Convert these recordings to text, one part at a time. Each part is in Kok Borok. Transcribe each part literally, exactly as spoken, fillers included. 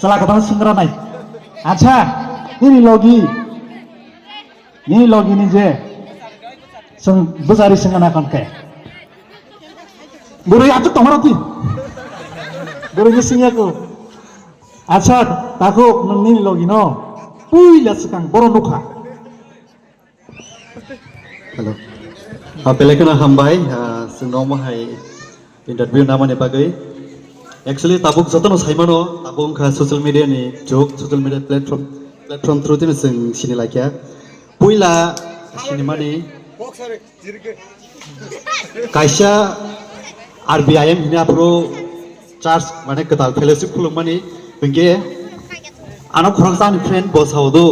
Chwla kwtal swngra nai. Acha, nini logi, nini logi ni je, sung bujari sungana kon ke. Bwrwi atuk tomara ti. Bwrwi ni singya ko. Acha, takuk nung nini logi no. Puila swkang boro nukha. Hello. Ah, belai kheno hambai, ah, chwng no omo hai interview namani bagwi. Actually, tabuk jotono saimano, tabuk wngkha social media ni jug, social media platform, platform through tino chwng sini laikha. Puila sinimani kaisa R B I M hini aphuru church mane kwtal fellowship khulukmani hinkhe ano khoroksa ani friend bo sao do,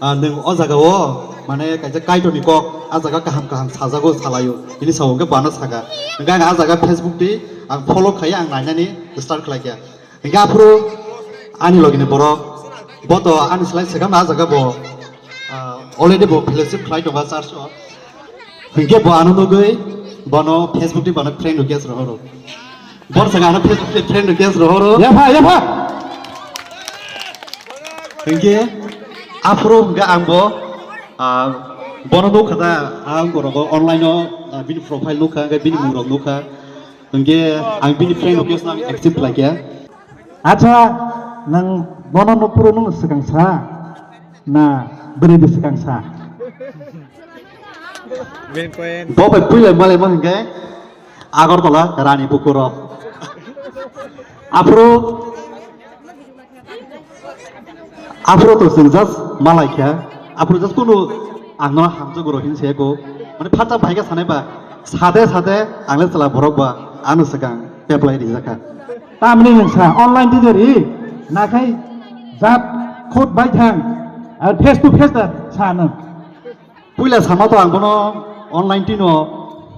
ah, nwng o jaga o mane kaisa Kaitorni kok a jaga kaham kaham sajago salaio hini sao hinkhe bo ano saka. Hinkhe ang a jaga Facebook di ang follow khai ang nainani start khlaikha. Hinkhe aphuru ani logini borok bo to ani slai swkang a jaga bo, ah, already bo fellowship khlai tongo church o. Hinkhe bo ano nugwi bono Facebook di bono friend request rohoro. Bor saka ano Facebook di friend request rohoro. Yapha, yapha. Hinkhe aphuru hinkhe ang bo, ah, bono nukha da ang korogo online o, ah, bini profile nukha hinkhe bini mung rok nukha. Hinkhe ang bini friend request no accept khlaikha. Acha, nang bono nukphuru nung swkang sa na bwrwi de swkang sa? Bo bai puila malai ma hinkhe Agartala Rani Bukuro. Aphuru, aphuru to chwng just malai kha. Aphuru just kunu ang no hamjak guro hin se ko. Mane phatsa bai kha sanai ba. Sade sade ang le chwla borok ba ano swkang apply rijak kha. Tamni nwng sa online teacher hi nakhai jat khut bai thang ar face to face da sa nwng. Puila sama to ang bono online tino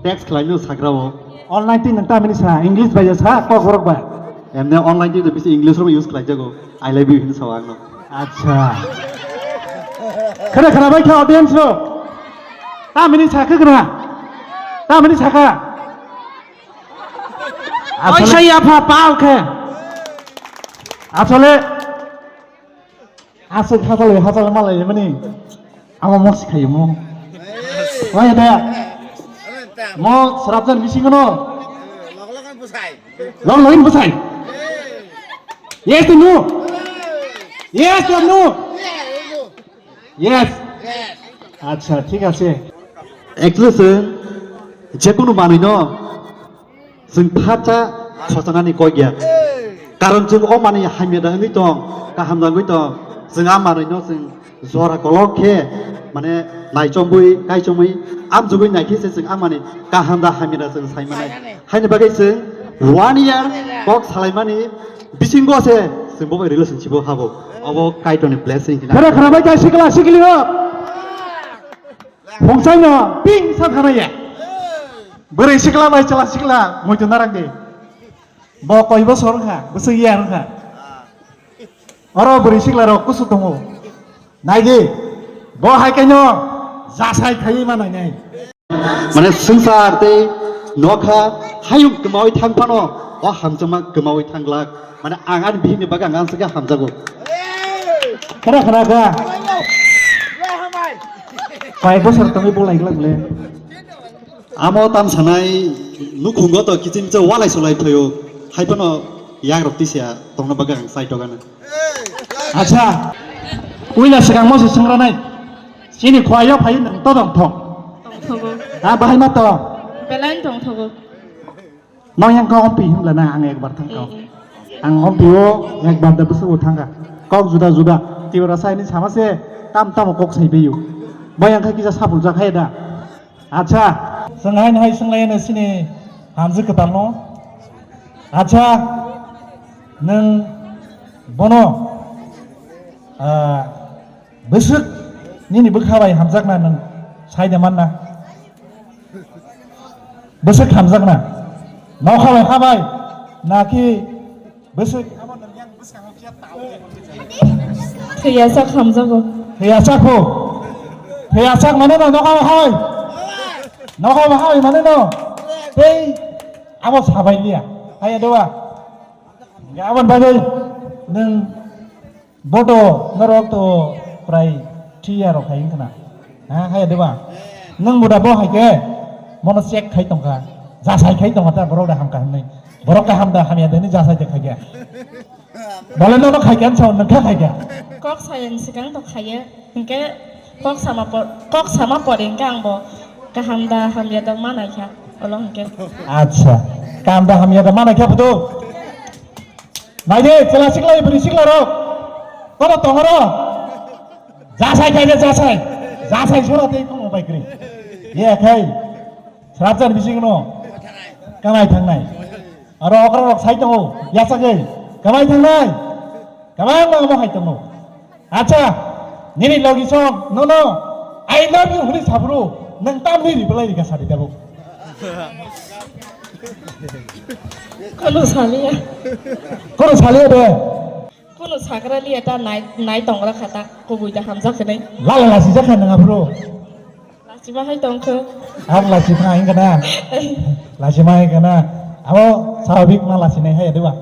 text khlaino sagra o. Online tin nwng tamni sa English bai sa kok borok ba. Emne online tino bisi English ro use khlai jago. I love you hin sa ang no. Acha. Khara khara bai kha audience ro. Tamni sa kha khara. Tamni sa kha. Oi, asole, saya apa, apa, oke. Asole, asuk hasal, hasal malai mani. Amo mos khayo mo. Oi, da. Mo serapjan bising no. Long long busai. Yes to no. Yes to no. Yes. Acha, thik ase. Actually, sir, je kunu manwi no Chwng phatsa khochanani kok ya. Karon chwng o manwi hamya da wngwi tong, kaham da wngwi tong. Chwng a manwi no chwng jora kolok khe, mane naichomwi, kaichomwi, amjugwi naikhe se chwng a manwi kaham da hamya da chwng sai manai. Haini bagwi chwng one year kok salaimani bisingo se chwng bo bai relationship o habo. Obo Kaitorni blessing hina. Khara khara bai kha sikla sikli rok. Phungsaino ping sa thanaya. Bwrwi sikla bai chwla sikla muitu narang di. Bo koi bosor wngkha, bwswk ya wngkha. Oro bwrwi sikla rok kusu tongo. Naidi, bo hai kaino jasai khaiwi ma nainai. Mane swngchar tei nokha hayung kwmawi thang phano, o hamjakma kwmawi thang glak. Mane ang ani bihikni bagwi ang ang sakhe hamjago. Khara khara kha. Koi bosor tongwi bolai glak le. Amo tam sanai nukhungo to kiching che walai sulai phaio. Hai phano yagrok tisa tongna bagwi ang sai togana. Acha. Uila swkang mo se sengranai. Chini khwlai yok phai nang to dong thok. Tongthogo. Ha bahai ma to. Belai tongthogo. Nang yang kau ompi himla na ang ekbar thang kau. Eh, eh. Ang ompi o ekbar da bwswk o thangkha. Kok juda juda. Tiwara sai ni sama se tam tam kok sai beyo. Bayang kha kisa sapul jak hai da. Acha. Seng hai hai seng lai na sini hamjwk kwtal no. Acha. Nang bono. Ah, Bwswk nini bwkha bai hamjakna nwng sai de manna? Bwswk hamjakna? Nokha bai ha bai? Naki bwswk? Thwiyasak hamjago. Thwiyasak ho? Thwiyasak mane no nokha bai ha bai? Nokha bai ha bai mane no? Tei abo sabai liya. Haya dewa. Aboni bagwi nwng Bodo norok to prai three year rok hai wngkha na. Ha, hai de ba. Nang boda bo hai ke mono check khai tongkha. Jasai khai tongkha ta borok da hamkha hwnwi. Borok kaham da hamya de ni jasai de khai kha. Bole nono khai kha sao nang kha khai kha. Kok sayang sikang to khaiya. Hingke kok sama por, kok sama por hingke ang bo kaham da hamya da manai kha. Olo hingke. Acha. Kaham da hamya da manai kha bodo. Naide, chela sikla, bwrwi sikla rok. Kono tongoro. Jasai khai de jasai. Jasai sora tei komo bai kri. Ye khai. Srapjan bising no. Kamai thangnai. Aro okra rok sai tongo. Yasa khai. Kamai thangnai. Kamai ma mo hai tongo. Acha. Nini logi song. No no. I love you huni sabru. Nang tam ni reply rika sadi tabuk. Kono saliya. Kono saliya de. Kono sagra liya ta nai, nai tongra kha ta kubui ta hamjak khe nai. Lala lasi jakha nang abro. Lasi ma hai tong kho. Ang lasi ma hai kana. Lasi ma hai kana. Abo sabik ma lasi nai hai de ba.